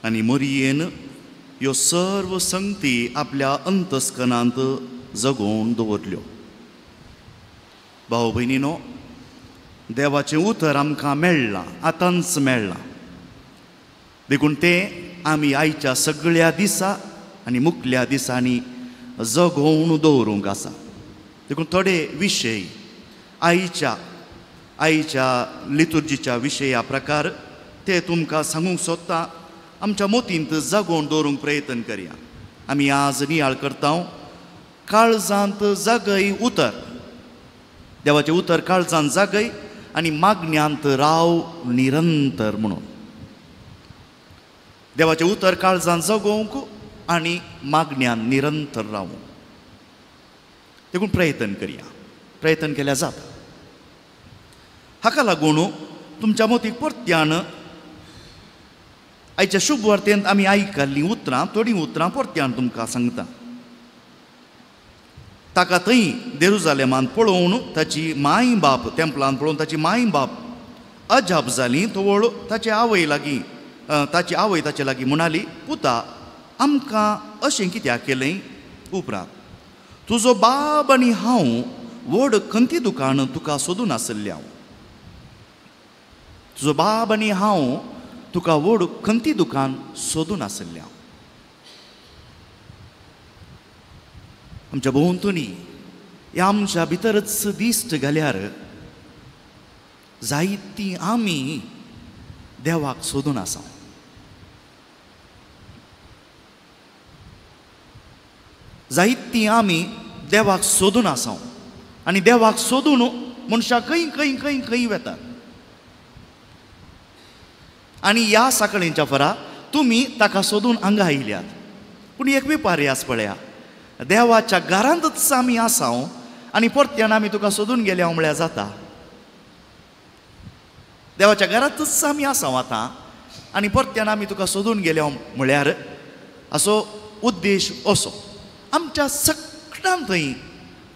आनी मोरयेन ह्यो सर्व संगती आपल्या अंतस्कनांत जगोवन दवरल्यो. भाव भयणीनो, देवाचें उतर आमकां मेळ्ळां, आतांच मेळ्ळां. देखून तें आमी आयच्या सगळ्या दिसा आनी मुखल्या दिसांनी जगोवन दवरूंक आसा. देखून थोडे विशय आयच्या आयच्या लितुर्जीच्या विशया प्रकार ते तुमकां सांगूंक सोदता. आमच्या मोतींत जगोवन दवरूंक प्रयत्न करया. आमी आज नियाळ करता काळजांत जागय उतर, देवाचें उतर काळजांत जागय आनी मागण्यांत राव निरंतर म्हणून. देवाचें उतर काळजांत जगोवंक आनी मागण्यान निरंतर रावूंक देखून प्रयत्न करया. प्रयत्न केल्यार जाता. हाका लागून तुमच्या मोतीक परत्यान आयच्या शुभ वार्तेंत आमी आयकल्लीं उतरां, थोडीं उतरां परत्यान तुमकां सांगता. ताका थंय जेरुजालेमांत पळोवन ताची माय बाप, तेंपलांत पळोवन ताची माय बाप अजाप जाली. तवळ ताचे आवय लागीं, ताची आवय ताचे लागीं म्हणाली, पुता आमकां अशें कित्याक केलें? उपरांत तुजो बाब आनी हांव व्हड खंती दुकान तुका सोदून आसल्ले हांव. तुजो बाब आनी हांव तुका व्हड खंती दुकान सोदून आसल्ले हांव. आमच्या भोंवतणी ह्या आमच्या भितरच दिश्ट घाल्यार जायती आमी देवाक सोदून आसा. जायती आमी देवाक सोदून आसा आनी देवाक सोदून मनशां खंय खंय खंय खंय वेतात. आनी ह्या साकळेंच्या फरा तुमी ताका सोदून हांगा आयल्यात. पूण एक विपार्यास पळया, देवाच्या घरांतच आमी आसा आनी परत्यान आमी तुका सोदून गेल्या म्हळ्यार जाता. देवाच्या घरांतच आमी आसा आतां आनी परत्यान आमी तुका सोदून गेल्या म्हळ्यार असो उद्देश असो आमच्या सगळ्यां थंय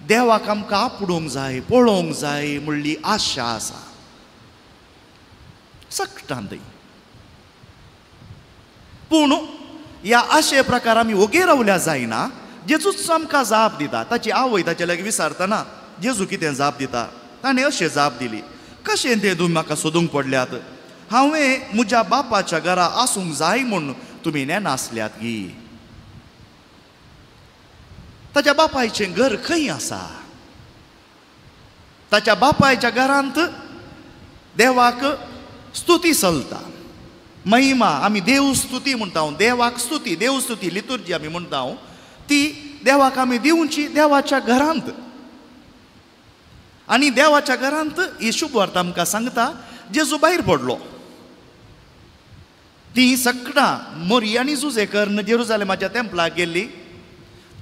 देवाक आमकां आपडूंक जाय, पळोवंक जाय म्हणली आशा आसा सगळ्यां थंय. पूण ह्या आशे प्रकार आमी ओगे रावल्या जायना. जेजूच आमकां जाप दिता. ताची आवय ताचे लागीं विचारतना जेजू कितें जाप दिता? ताणें अशें जाप दिली, कशें तें तुमी म्हाका सोदूंक पडल्यात? हांवें म्हज्या बापाच्या घरा आसूंक जाय म्हूण तुमी नेनासल्यात गी? ताच्या बापायचें घर खंय आसा? ताच्या बापायच्या घरांत देवाक स्तुती चलता, महिमा. आमी देव स्तुती म्हणटा, देवाक स्तुती, देव स्तुती लितुर्जी आमी म्हणटा, ती देवाक आमी दिवची देवाच्या घरांत. आनी देवाच्या घरांत ही शुभ वार्ता आमकां सांगता जेजू भायर पडलो. ती सगळां मोरी आनी जुजे करून जेरुजालेमाच्या तेंपलाक गेल्ली.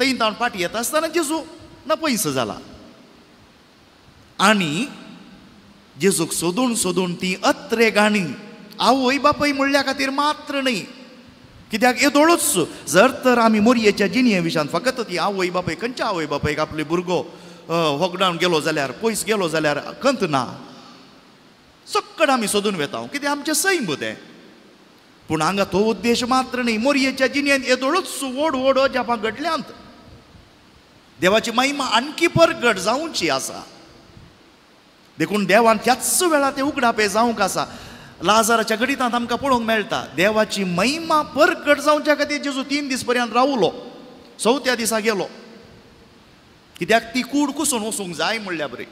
थंय तावन फाटी येता आसतना जेजू ना पयस जाला आनी जेजूक सोदून सोदून ती अत्रे गाणी आवय बापय म्हणल्या खातीर मात्र न्हय, कित्याक येदोळूच जर तर आमी मोरयेच्या जिणये विशांत फकत ती आवय बापय खंयच्या आवय बापयक आपले भुरगो होगडावन गेलो जाल्यार, पयस गेलो जाल्यार खंत ना, सक्कड आमी सोदून वेता कित्याक आमचें सैम तें. पूण हांगा तो उद्देश मात्र न्हय, मोरयेच्या जिणयेन येदोळूच व्हड व्हड अजापां घडल्यांत. देवाची महिमा आणखी परगट जावची आसा. देखून देवान त्याच वेळार ते उगडापे जावंक आसा. लाजाराच्या घडितांत आमकां पळोवंक मेळटा देवाची महिमा परगट जावच्या खातीर जेजू 3 दीस पर्यंत रावलो, चवथ्या दिसा गेलो, कित्याक ती कूड कुसून वचूंक जाय म्हणल्या बरी.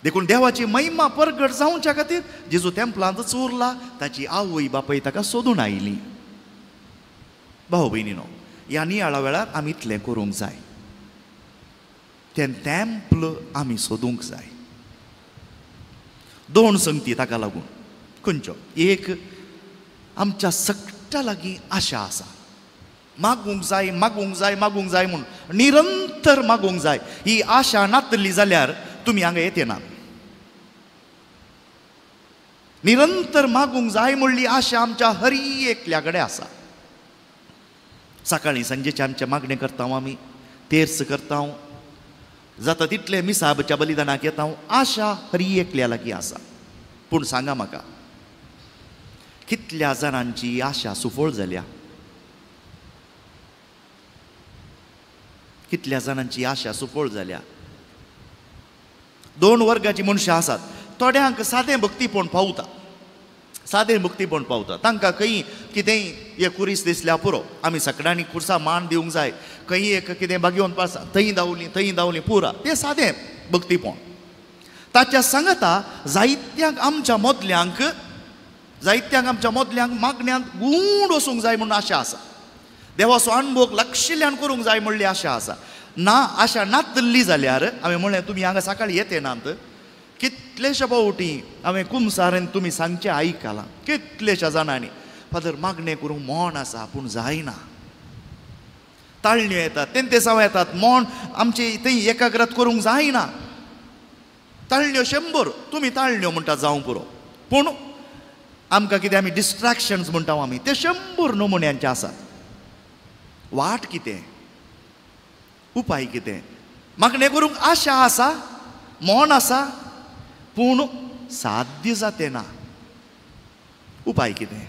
देखून देवाची महिमा परगट जावच्या खातीर जेजू तेंपलांतच उरला. ताची आवय बापय ताका सोदून आयली. भाव भयणीनो, ह्या नियाळा वेळार आमी इतलें करूंक जाय, तें तेंपल आमी सोदूंक जाय. 2 संगती ताका लागून खंयच्यो, एक आमच्या सगळ्या लागीं आशा आसा, मागूंक जाय मागूंक जाय मागूंक जाय म्हूण निरंतर मागूंक जाय. ही आशा नातली जाल्यार तुमी हांगा येते ना. निरंतर मागूंक जाय म्हणली आशा आमच्या हरी एकल्या कडेन आसा. सकाळीं सांजेचें आमचें मागणें करता आमी, तेर्स करता, जाता तितलें मिसाबच्या बलिदानाक येता. आशा हरी एकल्या लागीं आसा. पूण सांगा म्हाका, कितल्या जाणांची आशा सुफळ जाल्या, कितल्या जाणांची आशा सुफळ जाल्या. दोन वर्गाची मनशां आसात. थोड्यांक सादें भक्तीपण पावता, सादें भक्तीपण पावता, तांकां खंय कितेंय एक कुरीस दिसल्या पुरो, आमी सगळ्यांनी खुर्सा मान दिवंक जाय, खंय एक कितें बागेवन पास थंय धांवली थंय धांवली पुरा, तें सादें भक्तीपण. ताच्या सांगता जायत्यांक आमच्या मदल्यांक, जायत्यांक आमच्या मदल्यांक मागण्यांत गूण वचूंक जाय म्हूण आशा आसा, देवाचो अणभोग लक्षिल्ल्यान करूंक जाय म्हणली आशा आसा. ना आशा नातल्ली जाल्यार हांवें म्हणलें तुमी हांगा सकाळी येते नात, कितलेशा फावटी हांवें कुमसारेन तुमी सांगचें आयकलां, कितलेशा जाणांनी फादर मागणें करूंक मोण आसा पूण जायना, ताळण्यो येतात, तेंतेसांव येतात, मोण आमचे थंय एकाग्रत करूंक जायना, ताळण्यो 100 तुमी ताळण्यो म्हणटा जावं पुरो, पूण आमकां कितें आमी डिस्ट्रेक्शन्स म्हणटा आमी ते 100 नमुन्यांचे आसात. वाट कितें, उपाय कितें? मागणें करूंक आशा आसा, मोण आसा, पूण साध्य जाते ना. उपाय कितें?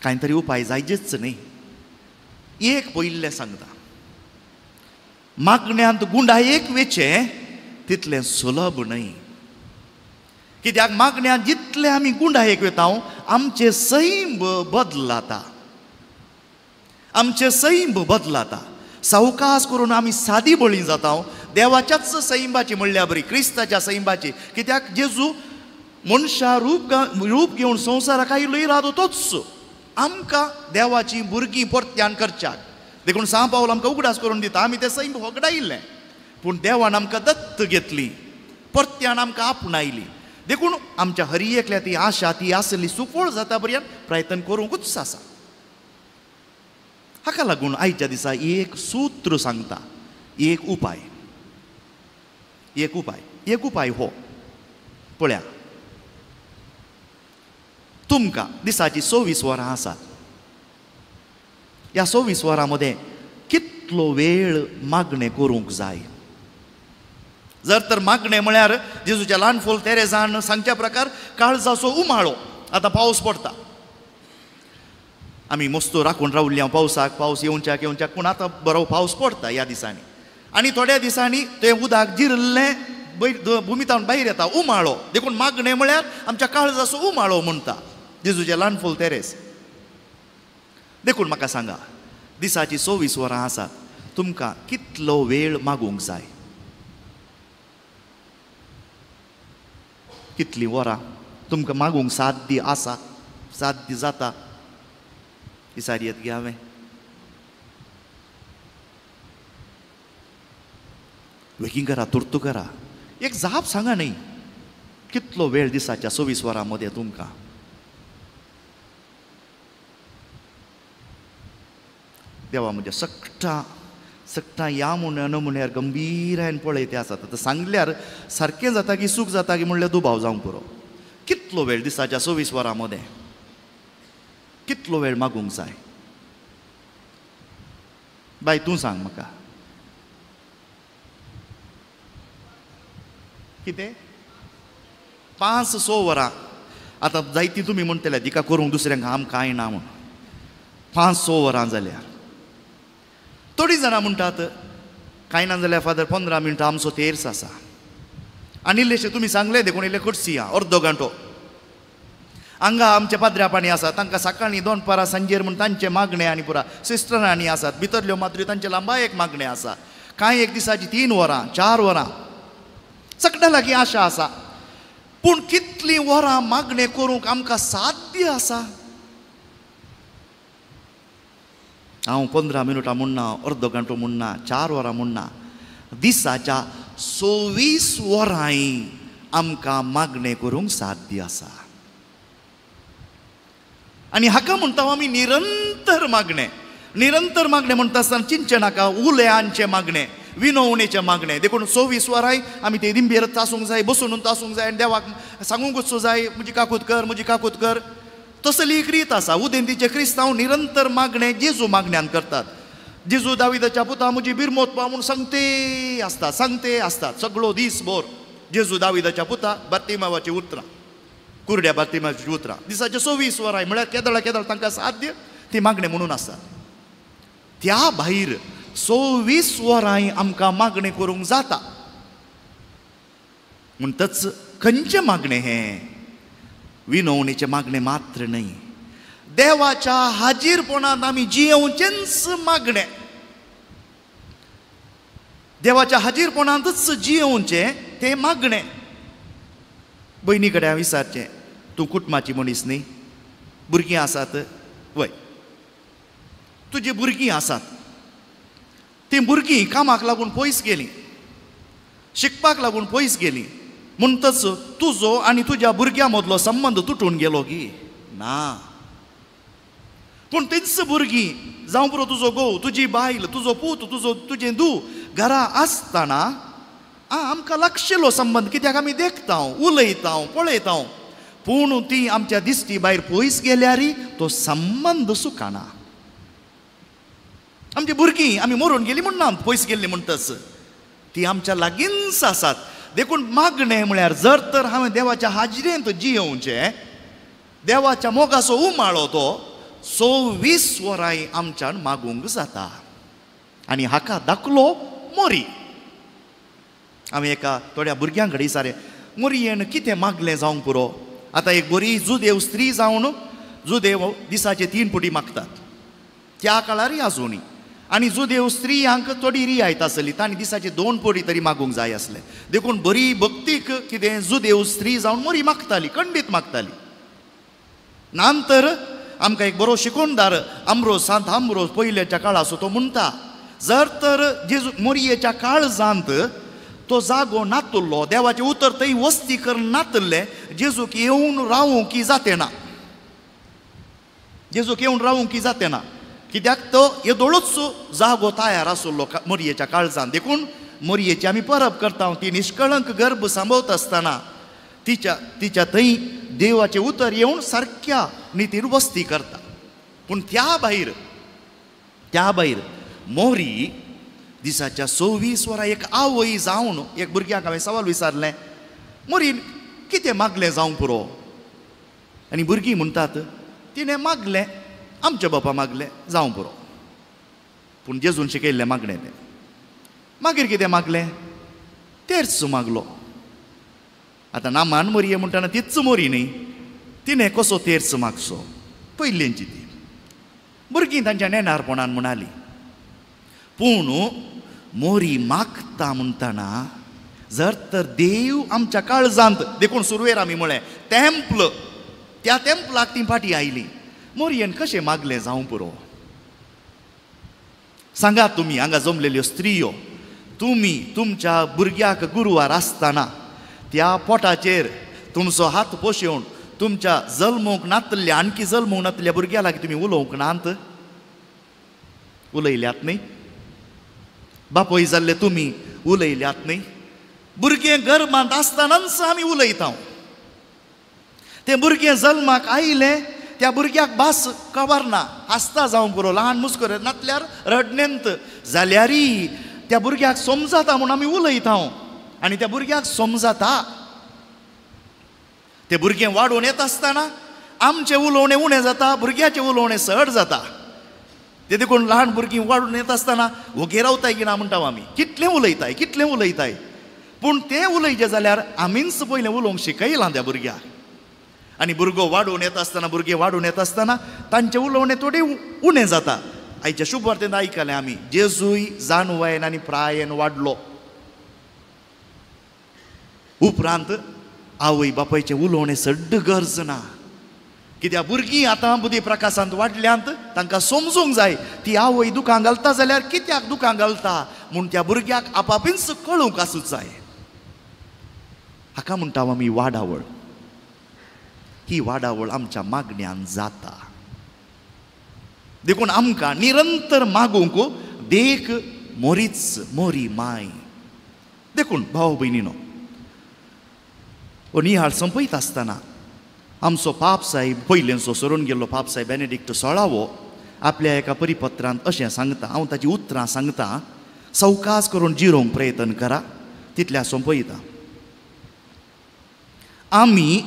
कांय तरी उपाय जायचेच न्ही. एक पयिल्लें सांगता, मागण्यांत गुंडायेक वेचें तितलें सुलभ न्हय. कित्याक मागण्यांत जितलें आमी गुंडायेक वेता आमचें सैम बदलाता, आमचें सैम बदलाता. सावकास करून आमी सादी बळी जाता देवाच्याच सैंबाची म्हणल्यार बरी, क्रिस्ताच्या सैंबाची. कित्याक जेजू मनशा रूप घेवन संवसाराक आयिल्लो इरादो तोच, आमकां देवाची भुरगीं परत्यान करच्याक. देखून सांव पावल आमकां उगडास करून दिता, आमी तें सैम होगडायिल्लें पूण देवान आमकां दत्त घेतली, परत्यान आमकां आपणायली. देखून आमच्या हरी एकल्या ती आशा ती आसली सुफळ जाता पर्यंत प्रयत्न करूंकूच आसा. हाका लागून आयच्या दिसा एक सूत्र सांगता, एक उपाय, एक उपाय, एक उपाय हो. पळया, तुमकां दिसाची 24 वरां आसात, ह्या 24 वरां मदें कितलो वेळ मागणें करूंक जाय? जर तर मागणें म्हळ्यार जेजूच्या ल्हान फूल तेरेजान सांगच्या प्रकार काळजाचो उमाळो. आतां पावस पडटा, आमी मस्त राखून रावल्ली पावसाक, पावस येवच्याक येवच्याक, पूण आतां बरो पावस पडटा ह्या दिसांनी, आनी थोड्या दिसांनी तें उदक जिरल्लें भुमितावन भायर येता उमाळो. देखून मागणें म्हळ्यार आमच्या काळजाचो उमाळो म्हणटा जेजूचें ल्हान फूल तेरेस. देखून म्हाका सांगा, दिसाची 24 वरां आसात, तुमकां कितलो वेळ मागूंक जाय? कितलीं वरां तुमकां मागूंक साध्य आसा, साध्य जाता? विचार येत गे हांवें. वेगीं करा, तुर्तू करा, एक जाप सांगा न्ही, कितलो वेळ दिसाच्या 24 वरां मदें तुमकां? देवा म्हज्या सगळ्या सगळ्या ह्या म्हण म्हणल्यार गंभीरायन पळय ते आसात. आतां सांगल्यार सारकें जाता की चूक जाता की म्हणल्यार दुबाव जावंक पुरो. कितलो वेळ दिसाच्या 24 वरां मदें कितलो वेळ मागूंक जाय? बाय तूं सांग म्हाका. कितें 5-6 वरां? आतां जायती तुमी म्हणटले तिका करूंक दुसऱ्यांक आम कांय ना म्हूण. 5-6 वरां जाल्यार थोडीं जाणां म्हणटात कांय ना जाल्यार फादर 15 मिनटां आमचो तेर्स आसा. आनी इल्लेशें तुमी सांगलें देखून इल्लें करची अर्दो घंटो. हांगा आमचे पाद्र्या पाणी आसा, तांकां सकाळीं दोनपारां सांजेर म्हूण तांचें मागणें आनी पुरा सिस्टरांनी आसात, भितरल्यो मात्र्यो तांचे लांबाय एक मागणें आसा. कांय एक दिसाची 3 वरां 4 वरां सगळ्या लागीं आशा आसा. पूण कितलीं वरां मागणें करूंक आमकां साध्य आसा? हांव 15 मिनटां म्हणना, अर्दो घंटो म्हणना, 4 वरां म्हणना, दिसाच्या 24 वरांय आमकां मागणें करूंक साध्य आसा. आनी हाका म्हणटा आमी निरंतर मागणें. निरंतर मागणें म्हणटा आसतना चिंतचें नाका उलयांचें मागणें, विनवणेचें मागणें. देखून 24 वरांय आमी ते दिंबेर तासूंक जाय, बसून तासूंक जाय आनी देवाक सांगूंकच जाय म्हजी काकूत कर, म्हजी काकूत कर. तसली एक रीत आसा. उदेंतीचे क्रिस्तांव निरंतर मागणें जेजू मागण्यान करतात. जेजू दाविदाच्या पुता म्हजी बिरमोत पा म्हूण सांगते आसतात, सांगते आसतात सगळो दीस भर. जेजू दाविदाच्या पुता बार्तिमावाची उतरां, कुरड्या बार्तिमावाची उतरां. दिसाचे 24 वरां म्हळ्यार केदळा केदळ तांकां साध्य ती मागणें म्हणून आसा. त्या भायर 24 वरां आमकां मागणें करूंक जाता. म्हणटच खंयचें मागणें हें? विनवणेचें मागणें मात्र न्हय, देवाच्या हाजीरपणांत आमी जियेवचेंच मागणें. देवाच्या हाजीरपणांतच जियेवचें तें मागणें. भयणी कडेन हांवें विचारचें, तूं कुटुंबाची मनीस न्ही, भुरगीं आसात वय, तुजी भुरगीं आसात, तीं भुरगीं कामाक लागून पयस गेलीं, शिकपाक लागून पयस गेलीं, म्हणटच तुजो आनी तुज्या भुरग्यां मदलो संबंद तुटून गेलो की ना? पूण तींच भुरगीं जावं पुरो तुजो घोव, तुजी बायल, तुजो पूत, तुजो तुजें धूव घरा आसतना आमकां लागशिल्लो संबंद, कित्याक आमी देखता, उलयता, पळयता. पूण ती आमच्या दिश्टी भायर पयस गेल्यार तो संबंद सुकाना. आमची भुरगीं आमी मरून गेली म्हणना, पयस गेल्ली म्हणटच ती आमच्या लागींच आसात. देखून मागणें म्हळ्यार जर तर हांवें देवाच्या हाजरेंत जियेवचें, देवाच्या मोगाचो उमाळो तो 24 वरां आमच्यान मागूंक जाता. आनी हाका दाखलो मोरी. आमी एका थोड्या भुरग्यां कडेन विचारलें, मोरयेन कितें मागलें जावंक पुरो? आतां एक बरी जुदेव स्त्री जावन जुदेव दिसाचे 3 पुटी मागतात त्या काळारय आजुनूय. आनी जुदेव स्त्रियांक थोडी रियायत आसली, तांणी दिसाचे 2 पोडी तरी मागूंक जाय आसले. देखून बरी भक्तीक कितें जुदेव स्त्री जावन मोरी मागताली, खंडीत मागताली. नंतर आमकां एक बरो शिकोवणदार आमरोज, सांत आमरोज पयल्याच्या काळाचो, तो म्हणटा जर तर जेजू मोरयेच्या काळजांत तो जागो नातुल्लो, देवाचें उतर थंय वस्ती करून नातुल्लें, जेजूक येवन रावूंक की जाते ना, जेजूक येवन रावूंक की जाते ना, कित्याक तो येदोळूच जागो तयार आसलो मोरयेच्या काळजान. देखून मोरयेची आमी परब करता, ती निष्कळंक गर्भ सांबवता आसतना तिच्या तिच्या थंय देवाचें उतर येवन सारक्या नितीन वस्ती करता. पूण त्या भायर मोरी दिसाच्या 24 वरां एक आवय जावन एक भुरग्यांक हांवें सवाल विचारलें, मोरीन कितें मागलें जावंक पुरो? आनी भुरगीं म्हणटात तिणें मागलें, आमच्या बापा मागलें जावं पुरो. पूण जेजून शिकयल्लें मागणें तें. मागीर कितें मागलें? तेर्स मागलो. आतां नामान मोरये म्हणटना तीच मोरी न्ही, तिणें कसो तेर्स मागचो? पयलेंची ती भुरगीं तांच्या नेणारपणान म्हणाली. पूण मोरी मागता म्हणटना जर तर देव आमच्या काळजांत, देखून सुरवेर आमी म्हळें तेम्पल, त्या तेम्पलाक ती फाटीं आयली. मोरयेन कशें मागलें जावं पुरो? सांगात तुमी हांगा जमलेल्यो स्त्रियो, तुमी तुमच्या भुरग्याक गुरवार आसतना त्या पोटाचेर तुमचो हात पोशेवन तुमच्या जल्मूंक नातल्या, आणखी जल्मूंक नातल्या भुरग्या लागीं तुमी उलोवंक नात? उलयल्यात न्ही? बापूय जाल्ले तुमी उलयल्यात न्ही? भुरगें गर्भांत आसतनाच आमी उलयता. तें भुरगें जल्माक आयलें, त्या भुरग्याक भास खबर ना, हांसता जावंक पुरो, ल्हान मुस्कर नातल्यार रडणेंत जाल्यारय त्या भुरग्याक समजाता म्हूण आमी उलयता. आनी त्या भुरग्याक समजाता. ते भुरगें वाडून येता आसतना आमचें उलोवणें उणें जाता, भुरग्याचें उलोवणें चड जाता. ते देखून ल्हान भुरगीं वाडून येता आसतना वोगी रावताय की ना म्हणटा आमी, कितलें उलयताय, कितलें उलयताय. पूण तें उलयचें जाल्यार आमीच पयलें उलोवंक शिकयलां त्या भुरग्याक. आनी भुरगो वाडून येता आसतना, भुरगें वाडून येता आसतना तांचें उलोवणें थोडें उणें जाता. आयच्या शुभवार्तेंत आयकलें आमी, जेजूय जाणवायेन आनी प्रायेन वाडलो. उपरांत आवय बापायचें उलोवणें सड्ड गरज ना, कित्याक भुरगीं आतां बुद्धी प्रकाशांत वाडल्यांत, तांकां समजूंक जाय ती आवय दुकां घालता जाल्यार कित्याक दुकां घालता म्हूण त्या भुरग्याक आपापींच कळूंक आसूंक जाय. हाका म्हणटा आमी वाडावळ. ही वाडावळ आमच्या मागण्यान जाता. देखून आमकां निरंतर मागूंक देख मोरीच मोरी माय. देखून भाव भयणीनो, हो निहाळ संपयता आसतना आमचो पाप साहेब, पयलेंचो सरून गेल्लो पाप साहेब बेनेडिक्ट सोळावो आपल्या एका परिपत्रांत अशें सांगता, हांव ताची उतरां सांगता, सवकास करून जिरोवंक प्रयत्न करा, तितल्या सोंपयता. आमी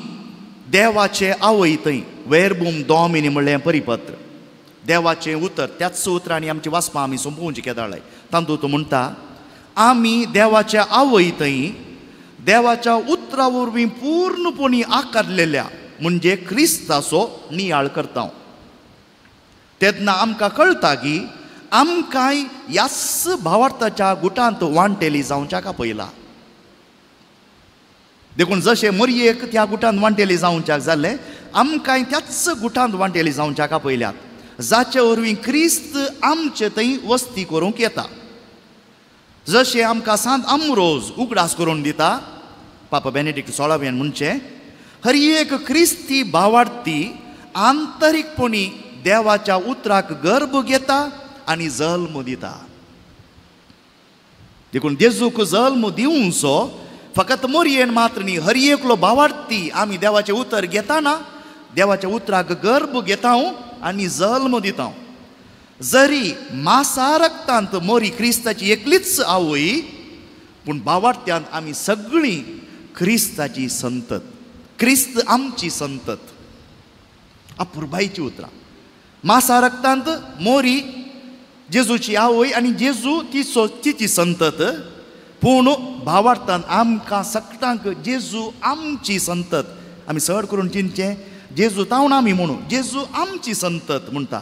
देवाचे आवय थंय वेरबूम डॉमिनी म्हणलें परिपत्र, देवाचें उतर, त्याच उतरांनी आमची वाचपां आमी सोंपोवची केदाळाय. तातूंत म्हणटा आमी देवाच्या आवय थंय देवाच्या उतरा वरवीं पूर्णपणी आकारलेल्या म्हणजे क्रिस्ताचो नियाळ करता. तेन्ना आमकां कळटा की आमकांय ह्याच भावार्थाच्या गुटांत वांटेली जावच्याक आपयला. देखून जशें मरयेक त्या गुटांत वांटेली जावच्याक जालें, आमकांय त्याच गुटांत वांटेली जावच्याक आपयल्यात, जाचे वरवीं क्रिस्त आमचे थंय वस्ती करूंक येता. जशें आमकां सांत आमरोज उगडास करून दिता, पापा बेनेडिक्ट सोळाव्यान म्हणचें, हर एक क्रिस्ती भावार्थी आंतरीकपणी देवाच्या उतराक गर्भ घेता आनी जल्म दिता. देखून जेजूक जल्म दिवंचो फकत मोरयेन मात्र न्ही, हर एकलो भावार्थी आमी देवाचें उतर घेताना देवाच्या उतराक गर्भ घेता आनी जल्म दिता. जरी मासा रक्तांत मोरी क्रिस्ताची एकलीच आवय, पूण भावार्थ्यांत आमी सगळीं क्रिस्ताची संतत, क्रिस्त आमची संतत. अपुरबायची उतरां. मासा रक्तांत मोरी जेजूची आवय आनी जेजू तिचो तिची संतत, पूण भावार्थान आमकां सगळ्यांक जेजू आमची संतत. आमी चड करून चिंतचें जेजू तावन आमी म्हणू जेजू आमची संतत म्हणटा.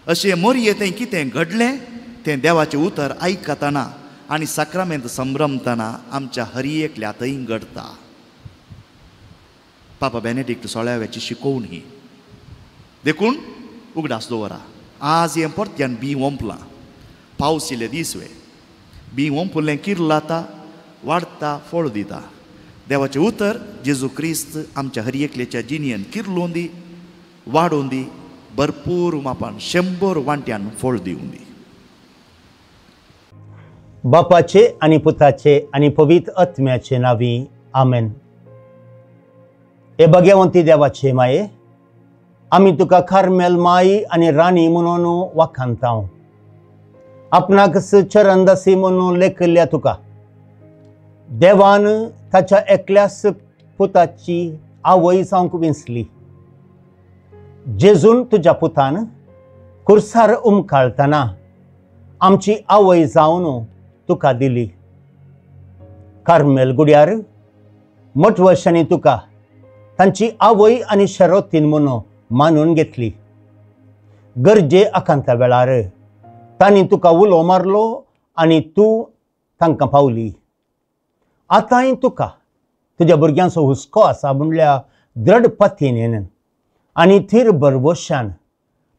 अशें मोरये तें कितें घडलें तें देवाचें उतर आयकतना आनी साक्रामेंत संभ्रमतना आमच्या हर एकल्या थंय घडटा. पापा बेनेडिक्ट सोळाव्याची शिकोवण ही. देखून उगडास दवरा, आज हें परत्यान बी ओंपलां, पावस येयले दीस वे बी ओंपलें किर्लाता, वाडटा, फळ दिता. देवाचें उतर जेजू क्रिस्त आमच्या हर एकल्याच्या जिणेन किर्लोवन दी, वाडोवन दी, भरपूर मापान 100 वांट्यान फळ दिवन दी. बापाचे आनी पुताचे आनी पवित्र आत्म्याचे नांवी आमेन. हे भगवंती देवाचे माये, आमी तुका कार्मेल माई आनी राणी म्हणून वाखाणता. आपणाक चरणदासी म्हणून लेखिल्ल्या तुका देवान ताच्या एकल्याच पुताची आवय जावंक विंचली. जेजून तुज्या पुतान कुर्सार उमकाळतना आमची आवय जावन तुका दिली. कार्मेल गुड्यार मठवशांनी तुका तांची आवय आनी शरोतीन म्हणून मानून घेतली. गरजे आकांता वेळार तांणी तुका उलो मारलो आनी तूं तांकां पावली. आतांय तुका तुज्या भुरग्यांचो हुस्को आसा म्हणल्या द्रढ पतीन आनी थीर भरवशान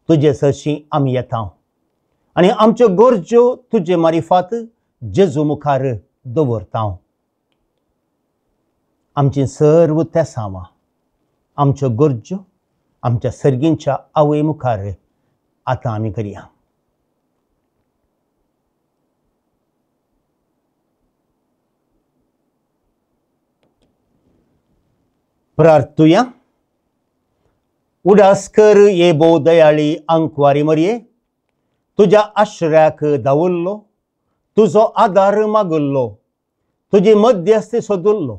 तुजे सरशीं आमी येता आनी आमच्यो गरज्यो तुजे मारिफात जेजू मुखार दवरता. आमची सर्व तेसांवां, आमच्यो गरज्यो आमच्या सर्गींच्या आवय मुखार आतां आमी करया. प्रार्थुया. उडास कर ये भोव दयाळी आंकवारी मरये, तुज्या आश्रयाक धांवल्लो, तुजो आदार मागल्लो, तुजी मध्यस्थी सोदुल्लो.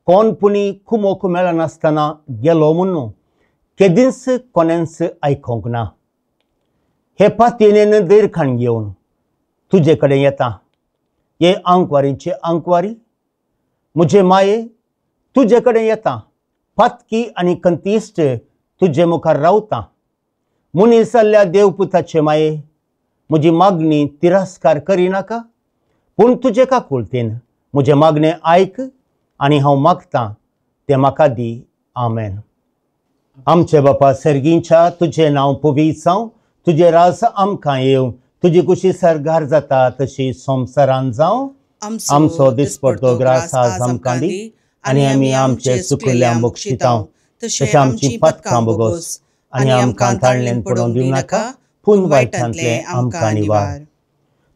कोण पुणी कुमोक मेळनासतना गेलो म्हणून केदींच कोणेंच आयकोंक ना. हे पातयेन दीर्घाण घेवन तुजे कडेन येता. हे आंकवारीचे आंकवारी म्हजे माये, तुजे कडेन येता. पातकी आनी कंतिश्ट तुजे मुखार रावता. मनीस जाल्ल्या देवपुताचे माये, म्हजी मागणी तिरस्कार करिनाका, पूण तुजे काकुळतेन म्हजें मागणें आयक आनी हांव मागतां तें म्हाका दी. आमेन. आमचे बापा सर्गींच्या, तुजें नांव पवित्र जावं, तुजें राज आमकां येवं, तुजी कुशी सर्गार जाता तशी संवसारान जावं. आमचो दिसपडतो ग्रास आज आमकां दी आनी आमी आमचे चुकल्ल्या बक्षितां तशें आमची पथकां बोगोस आनी आमकां ताळणेन पडोवन दिवनाका, पूण वायटांतलें आमकां निवार.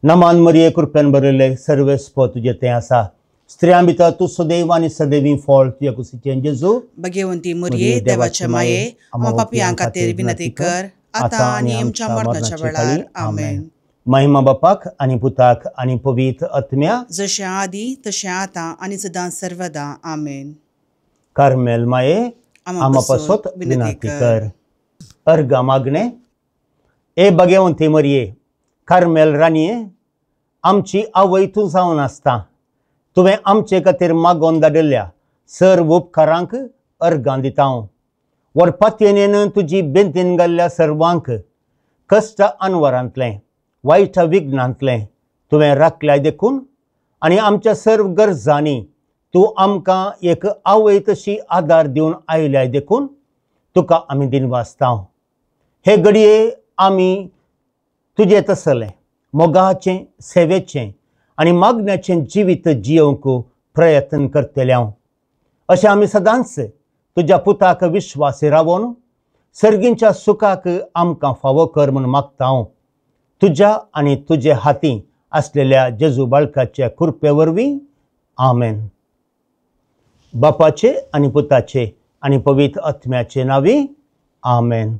नमान मरिये, कृपेन भरिल्ले सर्वेस्पो तुजें तें आसा. स्त्रियां भितर तूं सदैव आनी सदैवी फळ तुज्या कुशीचें जेजू. भगवंती मरिये, देवाच्या माये, आमच्या पापयां खातीर विनंती कर आतां आनी आमच्या मरणाच्या वेळार. आमेन. महिमा बापाक आनी पुताक आनी पवित्र आत्म्या, जशें आदी तशें आतां आनी सदां सर्वदा. आमेन. कार्मेल माये आमा पासत विनंती कर। अर्घा मागणे। ए भगवंती मरिये, कार्मेल राणये, आमची आवय तूं जावन आसता। तुवें आमचे खातीर मागोवन धाडिल्ल्या सर्व उपकारांक अर्घां दिता। व्हडपातयेन तुजी बेंतीन घाल्ल्या सर्वांक कश्ट अनवरांतलें वायट विघ्नांतलें तुवें राखल्याय देखून आनी आमच्या सर्व गरजांनी तूं आमकां एक आवय तशी आदार दिवन आयल्याय देखून तुका आमी दिनवासता। हे घडये आमी तुजें तसलें मोगाचें, सेवेचें आनी मागण्याचें जिवीत जियोवंक प्रयत्न करतले हांव। अशें आमी सदांच तुज्या पुताक विश्वासी रावोन सर्गींच्या सुखाक आमकां फावो कर म्हूण मागता हांव। तुज्या आनी तुजे हाती आसलेल्या जेजू बाळकाच्या कृपे वरवीं आमेन। बापाचे आनी पुताचे आनी पवित्र आत्म्याचे नांवी आमेन।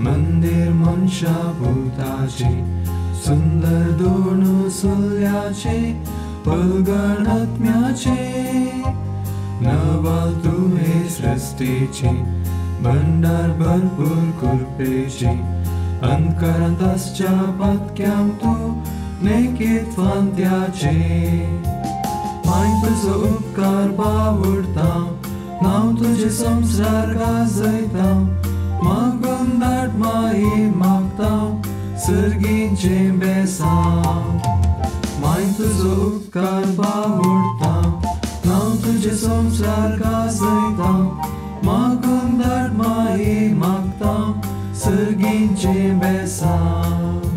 मंदिर मनशा भूताचे सुंदर दोन सुल्याचे पलगण आत्म्याचे नवाल तुवे सृष्टीचे भंडार भरपूर कृपेचे अंतकरांत आसच्या पातक्यांक तूं नेकीत फांत्याचे माय तुजो उपकार बावडता नांव तुजें संवसार गाजयता मागून धाड माई मागता सर्गीचें बेसांव माय तुजो उपकार बावडता नांव तुजें संवसार गाजयता मागून धाड माई मागता सर्गीचें बेसांव।